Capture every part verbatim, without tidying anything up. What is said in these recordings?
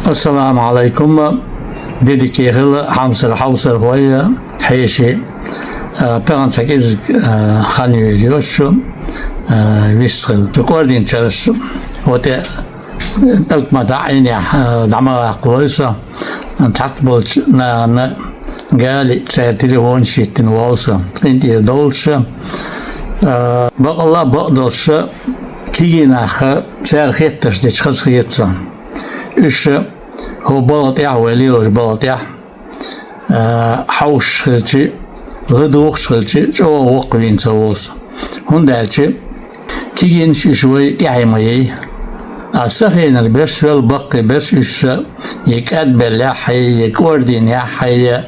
Ассаламу Ӏалайкум. Дедикехила хьамсара хьовсархой, хьеший. А, тахана цхьа кӀезиг, а, хан йоьдуш шу, а, вист хила. Шу кӀордийна чараш, вот, э, тӀалг ма даӀийна, а, дӀа ма ваккхалой со. Цхьацца болчу нахана гали, цара телефонаш йиттина волу со. КъинтӀера долуш, а, бакъалла а бакъдолуш, кегий нах, цара хеттарш дечу хаза хета со. Уьш хӀокху балха тӀехь, вай лелочу балха тӀехь, а, хьовсуш хилча, ладугӀуш хилча, чӀогӀа воккхавийна ца волу со. ХӀунда аьлча кегийнаш уьш вай тӀаьхье ма яй. А сан хенара берш, вел баккхий берш уьш, я кӀадбеллехь хьай, я кӀордийнехь хьай, я,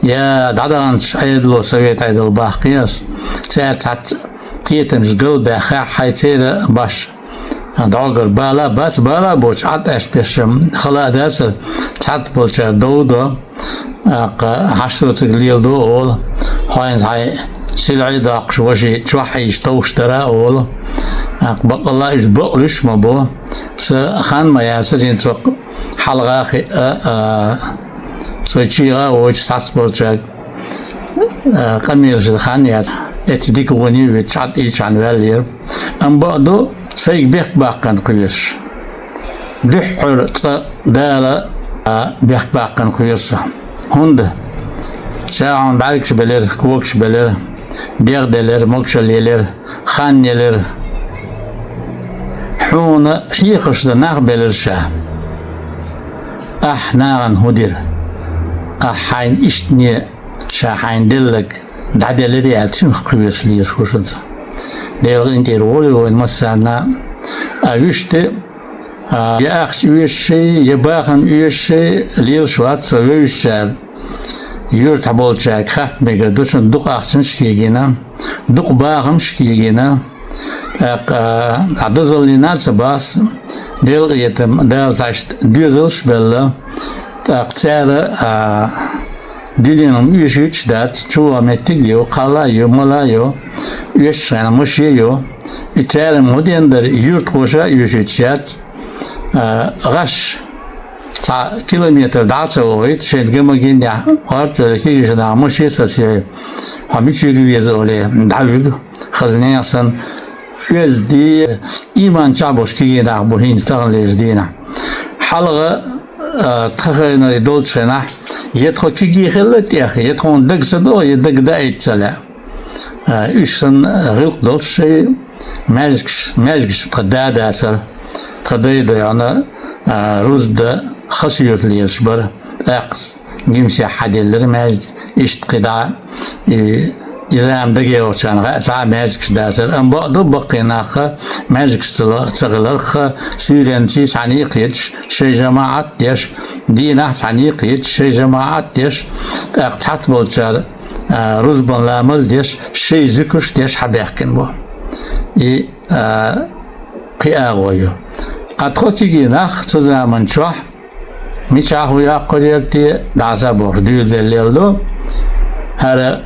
я дӀадаханчу Ӏедало, совет Ӏедало баккхий ас, цара цхьацца кхетамаш галбаьххехь хьай, церан баш дӀогара бала а бац, бала а боцуш, Ӏад аьшпеш хала а дацара, цхьацца болчара дов до, тӀаккха хьашт доцург леладо олу, хьайна хьайн сийлахь доккхуш, ваша чохь Ӏийча товш дара олу. ТӀаккха бакъалла уьш бакъ луьш ма бу. Сан хан ма яцара хӀинца хӀокху хьалха а хиъна, а, со чӀогӀа а воцуш, цхьацца болчаьрга, а, къамелаш дан хан яц. Эццахь дика гӀоьне а вуьтуш, Ӏад ийча ваьллера. Амма бакъ ду, сайга бехк баккхарна кхоьруш. Дуьххьара цкъа Дала, а, бехк баккхарна кхоьру со. ХӀунда? Ша хьуна бӀаьргаш белира, когаш белира, дегӀ делира, могушалла елира, хан елира. Хьуна хьехарш дан нах белира ша. Ахь нахана хӀун дира? Ахь хьайна иштта ша хьайна делларг дӀаделира аьлла, цуьнах кхоьруш лелаш ву шуна со. Делан къинтӀера волийла вайна массарна а. А вуьшта, а, я ахча оьшуш, я бахам оьшуш лелаш вац со вевзачара. Юьртахь болчаьрга хатта мегар ду шуна, дукха ахчанаш а кегийна, дукха бахамаш а кегийна. ТӀаккха, а, дозаллина а ца бац, делкъетам, Дала цхьа иштта доьзалш а белла. ТӀаккха цара, а, дуьненан хӀума оьшуьйтуш а дац, чу ван меттиг а ю, кхалла а ю, мала а ю, оьшучу хенахь машен а ю. И цара-м хӀун ден дара, юьртахоша а оьшуьйтуш яц, а, гӀаш цхьа километр дӀа а ца вахийта, шайна ган ма гинехь, гӀорта а ваьлла, кегийчу наха машен а сацийна, хьо мичахь веза олий, дӀавуьгу, хаза нехан санна, оьзда, ийман чохь болуш кегий нах бу хӀинца таханлерчу дийнахь. Хьалха, а, тхан хенара долчу хенахь, я тхо кегий хилла тӀех, я тхуна дага ца догӀу, я дага даийта ца лаьа. А, уьш санна гӀиллакх долуш шайн маьждигаш, маьждигаш тхан да дацара, тхан дай дойгӀна, а, рузба дан Хасуьйрта лелаш бара. ТӀаккха Гимсехь хьаделлира маьждиг, иштта кхидӀа, и, и зама даге йолчарна гӀа-, цхьа а маьждигаш дацара. Амма бакъду, баккхий нах маьждигаш ца ла-, ца хиларх, суьйренций цхьаьний кхеташ, шайн жамаӀат деш, дийнахь цхьаьний кхеташ, шайн жамаӀат деш, тӀаккха цхьацца болчара, а, рузбан ламаз деш, шайн зуькарш деш хьабаьхкина бу. И, а, кхин агӀо ю. А тхо кегий нах цу заман чохь мичахь ву яккхарера те, дӀаса а бохуш, дуьйладелла лелла ду. ХӀара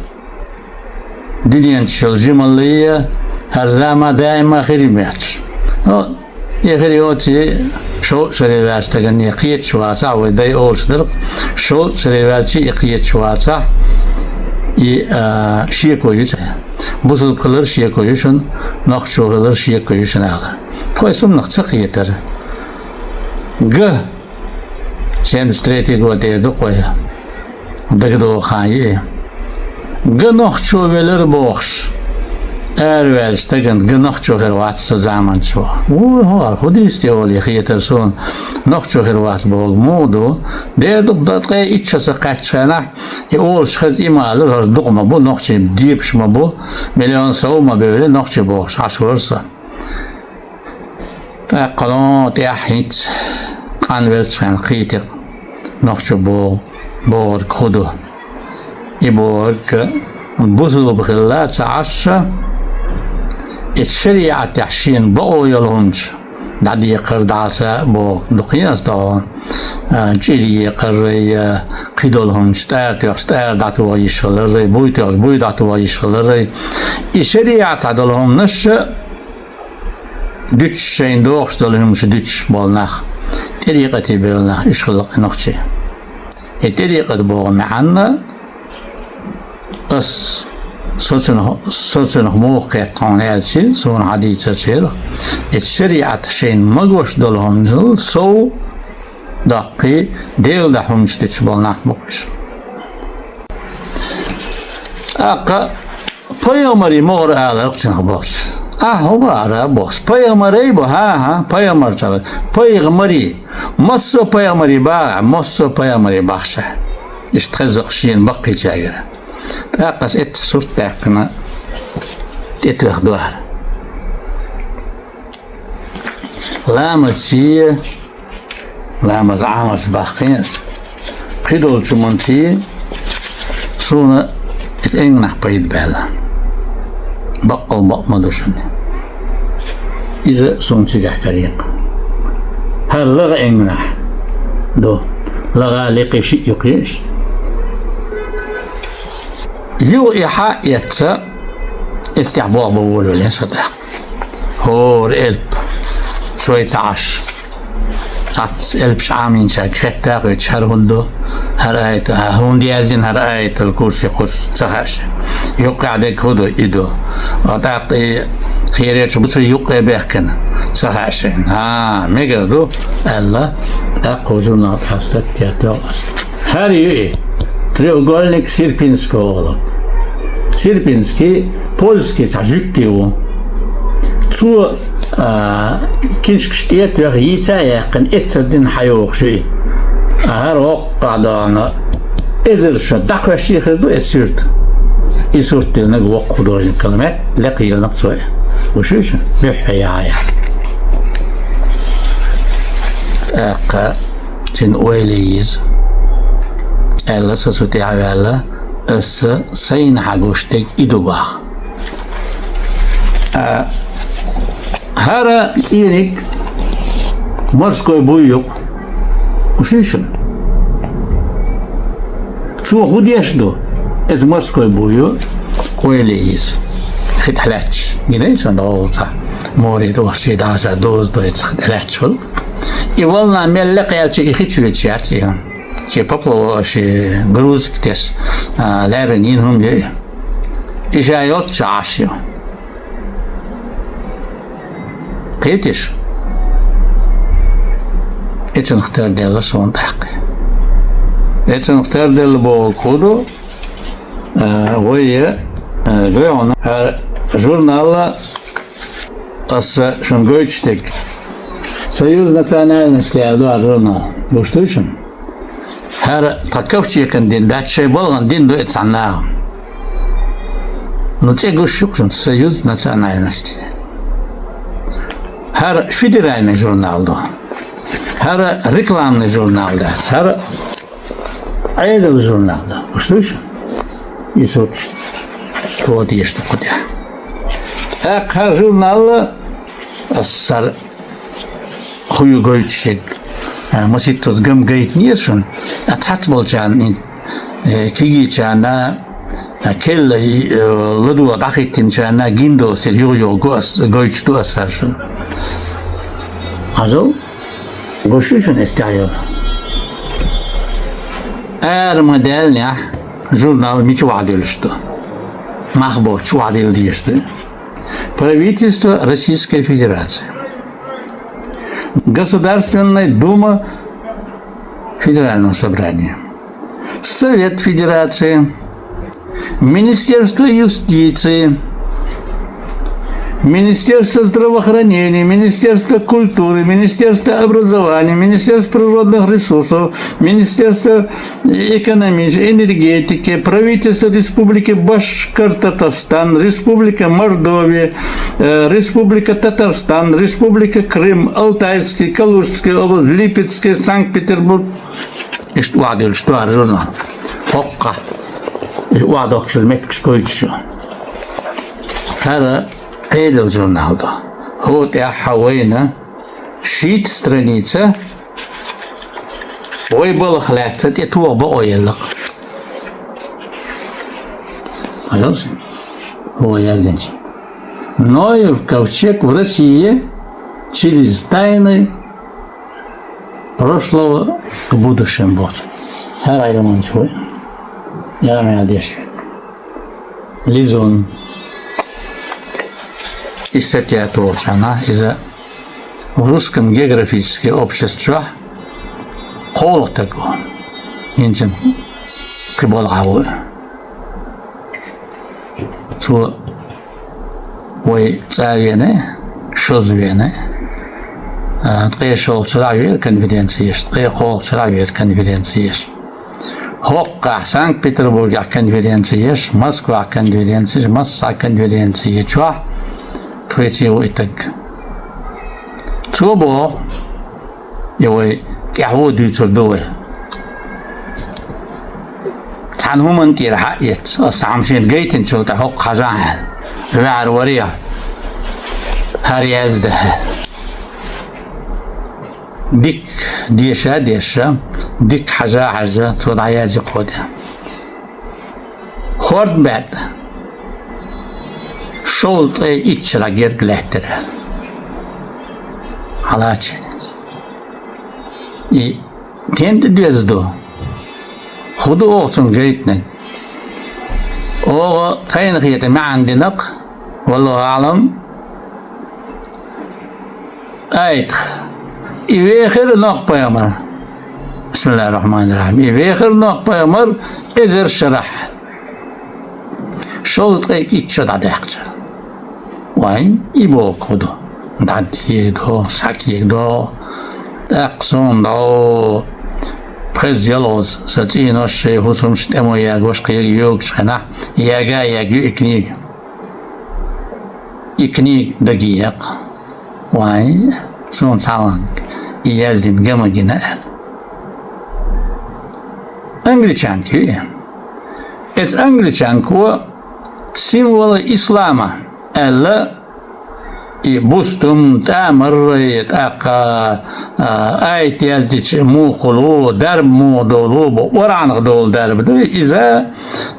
дуьнен чу йолу жималлий, хӀара зама даима хир ю моьттуш. Ну, и хир йоций, шовзткъа шаре ваьллачу стагана и кхеташ вацахь, вай дай олуш дара, шовзткъа шаре ваьлчий и кхеташ вацахь, и, а, шеко ю цхьа. Бусулба хилар шеко ю шуна, нохчо хилар шеко ю шуна аьлла. Тхо и сумнах ца кхетара. Га Семьдесят третий год эр ду-кх вай. ДагадогӀу хан ю и. Га нохчо велар бохуш, араваьллачу стагана га нохчо хир вац цу заманчохь. Вуй, хӀара хӀун дийца те олий хетара суна, нохчо хир вац бохург муха ду? Дера ду-кх, дан ткъе итт шо ца кхаьччу хенахь, и олуш хеза и ма алара, хӀара дукха ма бу, нохчий дебаш ма бу, миллион сов ма бевли, нохчий бохуш Ӏаш вара со. ТӀаккха кхунах тӀехь хӀинца къанвеллачу хенахь кхетира нохчо бо-, бохург хӀун ду. И бохург бусулба хилла ца Ӏаш, и шариӀатехь шена бакъо йолу хӀуманаш дӀадекхар, дӀаса бохург ду-кх ас тахана. А, чӀир екхаррий, а, кхидолу хӀуманаш, тӀара тоьхча тӀара дӀатоха йиш хиларрий, буй тоьхча буй дӀатоха йиш хиларрий. И шариӀатехь долу хӀуманаш дуьтуш, шайна догӀуш долу хӀуманаш дуьтуш болу нах. тӀарикъате бевлла нах уьш хилла-кх нохчий. И тӀарикъат боху маьӀна ас, со цунах, со цунах муха кхетта хьуна аьлча, суна хьадийцарчарах, и шариӀат шайна магош долу хӀуманал сов даккхий, Делан дуьхьа хӀуманаш деш болу нах бу-кх уьш. ТӀаккха пайхамарий могӀара алар-кх цунах боху. Ахьа хӀун бахара боху? Пайхамарий бу, хӀан-хӀа, пайхамар ца бу. Пайхамарий. Массо а пайхамарий бахахь, массо а пайхамарий бахахь. Иштта хеза-кх шена баккхийчаьргара. ТӀаккха ас эцца сурт даьккхина, тӀетоьхна дуьхьал. Ламаз сий, ламаз Ӏамалца баккхий ас. Кхидолчу хӀуманций суна иза энгнахь пайда баьлла. Баккъал бакъ ма ду шуна. Иза суна цигахь карийна. ХӀара лагӀа энгнахь ду. ЛагӀа, лекха шиъ ю-кх уьш. Юха и хьа а эцна, иза тӀехь болх бан волавелла сан тӀаккха. ХӀора элп, шой ца Ӏаш. Цхьацца элпаш Ӏамийнчаьрга хетта а хеташ, хӀара хӀунда ду, хӀара аят, хӀунда яздина хӀара аятал курси кхуза, ца хаьа шайна. Юккъехь дерг хӀун ду, и ду. А тӀаккха и кхеречу буций юккъе баьхкина, ца хаьа шайна. ХӀан, мегар ду, аьлла, тӀаккха журнал тӀехь статья тоьхна ас. ХӀара ю и, треугольник Сирпинского олу. Сирпинский, польский цхьа жуьгти ву. Цо, а, киншкаш тӀе а тоьхна, йийца а яьккхина, эццара дина хьайогӀуш ю и. А хӀара воккхахь дона эзар шо дӀакхоьссий хир ду эццара. И сурт диллинарг воккха художник хилла, меттах лекха йиллина-кх цо и. Гуш ю шуна? Буьххье яхьа. ТӀаккха цуьнан ойла йийза, аьлла, со цу тӀехь а ваьлла, аса сайна хьан гуш дерг и ду боху. А, хӀара цӀийниг морской буй ю-кх. Гуш ю шуна? Цо хӀун деш ду? Иза морской буй ю, ойла йийза. Хи тӀехь лаьтташ. Гинай сан догӀу цхьа море тӀе вахчий дӀаса доза дойца хи тӀехь лаьтташ хуьлу. И волна мел лекха аьлча, и хи чу веча яц и. Шен поплавок, шен грузка тесна, а, лаьррина йина хӀума ю и. И ша йолчча Ӏаш ю. Кхетий шу? И цунах тарделла суна тӀаккха. И цунах тарделла бохург хӀун ду? А, вай, а, гой хьуна, хӀара журнал аса шуна гойтуш дерг. «Союз национальностей» аьлла ду хӀара журнал. Гуш дуй шуна? ХӀара тхан ковчеган дин дац, шайн балгӀан дин ду и цхьана нахана. Ну, цӀе гуш ю-кх шуна, «Союз национальностей». ХӀара федеральный журнал ду. ХӀара рекламный журнал дац. ХӀара Ӏедал журнал ду. Гуш дуй шуна? И сурт тоха дезаш ду кху тӀехь. ТӀаккха хӀара журнал, аса хӀара хӀун ю гойтуш ерг, а, масийттаза гам гайтинера шуна, а, цхьацца болчарна, э, кегийчарна, а, керла, э, ладогӀа дӀахӀиттинчарна гина доцург юха-юха го ас, гойтуш ду аса хӀара шуна. Хьажал? Гуш ю шуна иза тӀехь йолу? Ара ма даьллинехь, журнал мича охьадуьллуш ду? Мах боцуш охьадилла дезаш ду. Правительство Российской Федерации. Государственная Дума Федерального Собрания. Совет Федерации. Министерство юстиции, Министерство здравоохранения, Министерство культуры, Министерство образования, Министерство природных ресурсов, Министерство экономики, энергетики, правительство Республики Башкортостан, Республика Мордовия, э, Республика Татарстан, Республика Крым, Алтайский, Калужский область, Липецкий, Санкт-Петербург. Иштта охьадуьллуш ду хӀара журнал. ХӀокху. Иштта охьадоккхуш меттигаш гойтуш ю. ХӀара Ӏедал журнал ду. ХӀокху тӀехь вайна шийтта страница вай балха лаьцна тӀе тоха бакъо елла-кх. Хьажал шуна? ХӀокху яздинчу. Ноев ковчег в России через тайный. Прошлого к будущему боцу. ХӀара Ӏилманчо вай. Яра мел деш. Лизун. Иштта тӀехьа волча хана, иза в Русском географическом обществе кхоалгӀа стаг ву. ХӀинца кхы балхахь ву. Цо вай цӀа веана, шозза веана. А, ткъе шолгӀача шера веара конференци еш, ткъе кхоалгӀача шера веара конференци еш. ХӀокхахь Санкт-Петербургехь конференци еш, Москвахь конференци еш, массахь конференци ечохь, тхоьца ву и стаг. Цо боху, и вай тӀаьхьо дуьйцур ду вай. Цхьана хӀуманна тӀера хьаэцна, аса хьан шена гайтинчул тӀаьхьа хӀокху хьажахьа аьлла. Ваьхьар варехь, хӀара язда аьлла. Дика деша а деша, дика хьажа а хьаьжжа, цо дӀаяьжжа кхо тӀе. ХӀорд баьтта. ШолгӀа ткъе итт шарахь герга лаьттира. Хьалаца. И кхин тӀе деза ду. ХӀун ду оха цунна гайтинарг? Оха тхайна хета маьӀна динарг, валлахӀу аӀлам, айтах. И вехира Нох-пайхамар. Бисмиллахьир-рохьманир-рохьим. И вехира Нох-пайхамар эзар шарахь. ШолгӀа ткъе итт шо дӀадаьккхича. Вайн, и бохург хӀун ду? ДӀадийр ду, схьакийр ду. ТӀаккха суна дӀо пхеза-ялхаза сан цӀийнош, шайн хӀусамаш тӀемо ягош, кхерга йогучу хенахь, яга а ягайо и книга. И книга дагайоккху. Вайн, суна цхьалланга и яздина ган ма гина аьлла. Англичанка ю и. Эцу англичанко символы ислама аьлла, и бустум, тӀамарра, тӀаккха, а, аят яздича муха ло, дарба муха долу, бо, Къуръанах долу дарба ду, иза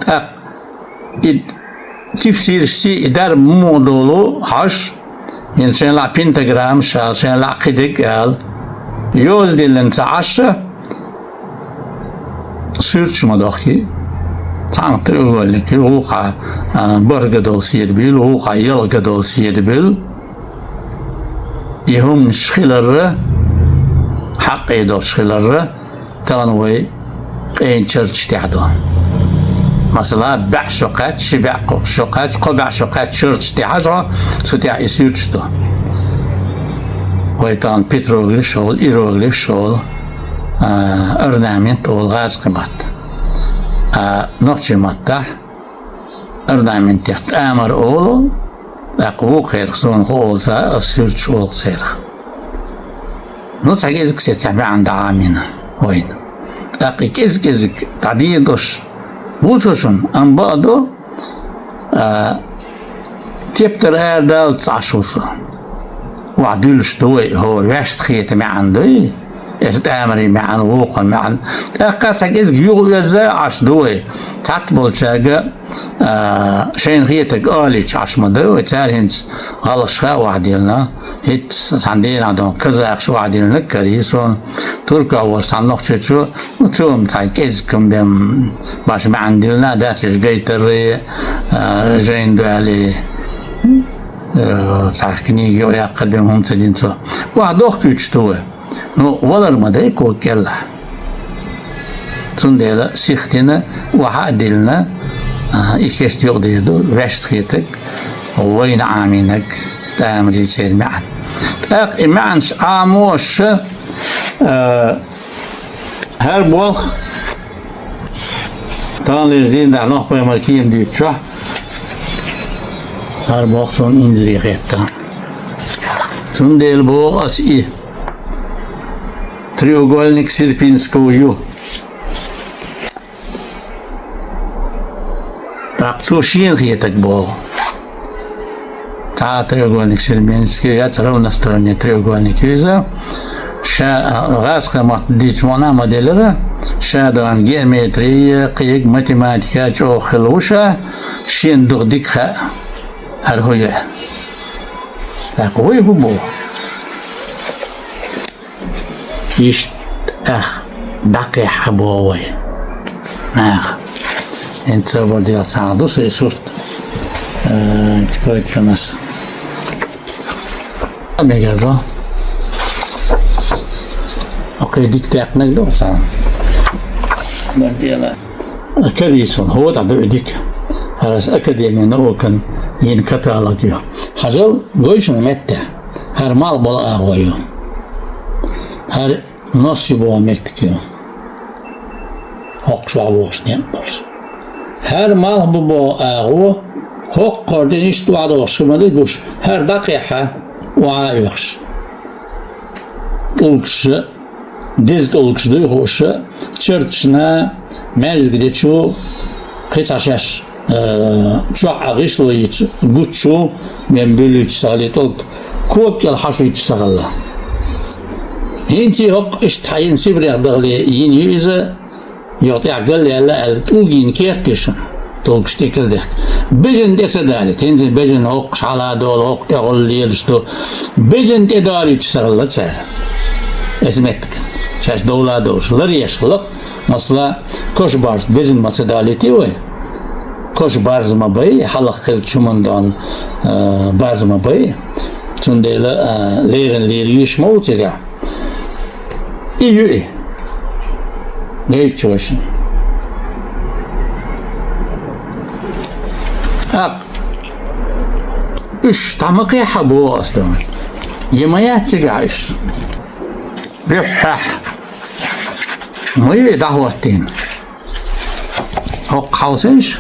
тӀаккха и типсирашций и дарба муха долу хьаш, хӀинца шайн лаьа пентаграммаш ала, шайн лаьа кхидерг ала, йоза диллина ца Ӏаш, суьрташ ма дохкий. Цхьаьна треугольник ю, вукхахь, а, бархӀ ган долу седа буьйлу, вукхахь ялх ган долу седа буьйлу. И хӀуманаш хиларра, хьакъе долуш хиларра, тахана вай къен чарташ тӀехь ду. Масала, бӀе шо кхаьчча, ши бӀе кхо шо кхаьчча, кхо бӀе шо кхаьчча чарташ тӀехь хьажахьа, цу тӀехь и суьрташ ду. Вай тахана петроглифаш олу, иероглифаш олу, а, орнамент олу гӀазкхийн матта. А, нохчийн маттахь орнаментех тӀамар олу, тӀаккха вукхерах суна хуула ца, ас суьрташ олу церах. Ну, цхьа кӀезиг-сецахь маьӀна дӀа а мина вайна. ТӀаккха и кӀезиг-кӀезиг дӀадийр долуш ву со шуна, амма бакъ ду, а, тептар арадаллалц Ӏаш ву со. Охьадуьллуш ду вай, хӀора ваьшта хета маьӀна дуй, эса тӀамарийн маьӀна, вукхун маьӀна. ТӀаккха цхьа кӀезиг юха оьзза Ӏаш ду вай. Цхьацца болчаьрга, а, шайна хетарг олийча Ӏаш ма ду вай, цара хӀинца гӀалгӀашха охьадиллина, хӀинца цхьана дийнахь дон казахаш охьадиллинарг карий суна, туркойн волчу цхьана нохчочо, ну, цо-м цхьа кӀезиг-м бен башха маьӀна диллина дац, уьш гайтарий, а, жайна дуьхьал, а, цхьа книга юкъаяккхар бен хӀума ца дина цо. Охьадохкуьйтуш ду вай. Ну, валар ма дай кога кӀелахь. Цундела сихдина, охьа а диллина, а, и кеста юкъадийр ду, ваьшта хетарг, вайна Ӏамийнарг, тӀамарийн церан маьӀна. ТӀаккха и маьӀнаш Ӏамош, а, хӀара болх, тахана лежа дийнахь Нох-пайхамар кема дуьйцучохь, хӀара болх суна инзаре хетта. Цундела боху ас и треугольник Серпинского ю. ТӀаккха цо шена хетарг боху. Цхьа треугольник Серпинский яц, равносторонний треугольник ю иза. Ша, а, гӀазкхийн матта дийца муьлхха а ма делира, ша дон геометрия, кхин математика чӀогӀа хилла ву ша, шена дукха дика хаьа, хӀара хӀун ю. ТӀаккха вай хӀун боху? Иштта Ах, дӀакхехьа бо вай. Ах. ХӀинца бар дел цхьа ду сай сурт. Э, кочанас. Мегар до. Окей, дик текнек до цхьа. Бар дела. Академия, хӀо да ду дик. ХӀара академия наукан йин каталог ю. Хьажал, гой шуна метте. ХӀара мал бола агӀо ю. ХӀара нос ю бо меттиг ю. ХӀокху чохь бохуш некъ болуш. ХӀара мал бу бо агӀо, хӀокхур дина иштта охьадогӀуш хи ма ду гуш, хӀара дӀакхехьа, охьа а оьхуш. ТӀулгаш а, деза тӀулгаш дуй хууш, чарташна, маьждиг дечу, кхин цхьа шаьш, э, чохь а гӀишло йича, гучу, мен буьллуьйтуш ца хилла тӀулг, кога кӀел хьашуьйтуш ца хилла. ХӀинца хӀокху иштта хьайна Сибрех дахале йина ю иза, юха тӀехь галъяьлла аьлла, тӀулгина керт ю шуна. ТӀулгаш тӀекӀел дехка. Бежан тӀе ца далийта, хӀинца бежан хӀокхуш хьала а долу, хӀокху тӀехула лелаш ду. Бежан тӀе далуьйтуш ца хилла цара. Эса меттиг. Шаьш довла а довлуш, ларъеш хилла. Масала, кош барз бежан ма ца далийти вай. Кош барз ма бай, хьалха хилла чуман дон, а, барз ма бай. Цундела, а, леррина лийр юьйш ма ву цигахь. И ю и. Гайта вайшна. ТӀаккха уьш дӀа ма кхехьа боху ас ду. И ма яц цигахь уьш. Буьххьехь. Ма ю и дӀахӀоттийна. ХӀокху хьовсийша.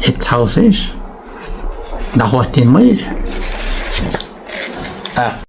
Итт хьовсийша. ДӀахӀоттийна ма ю и. А.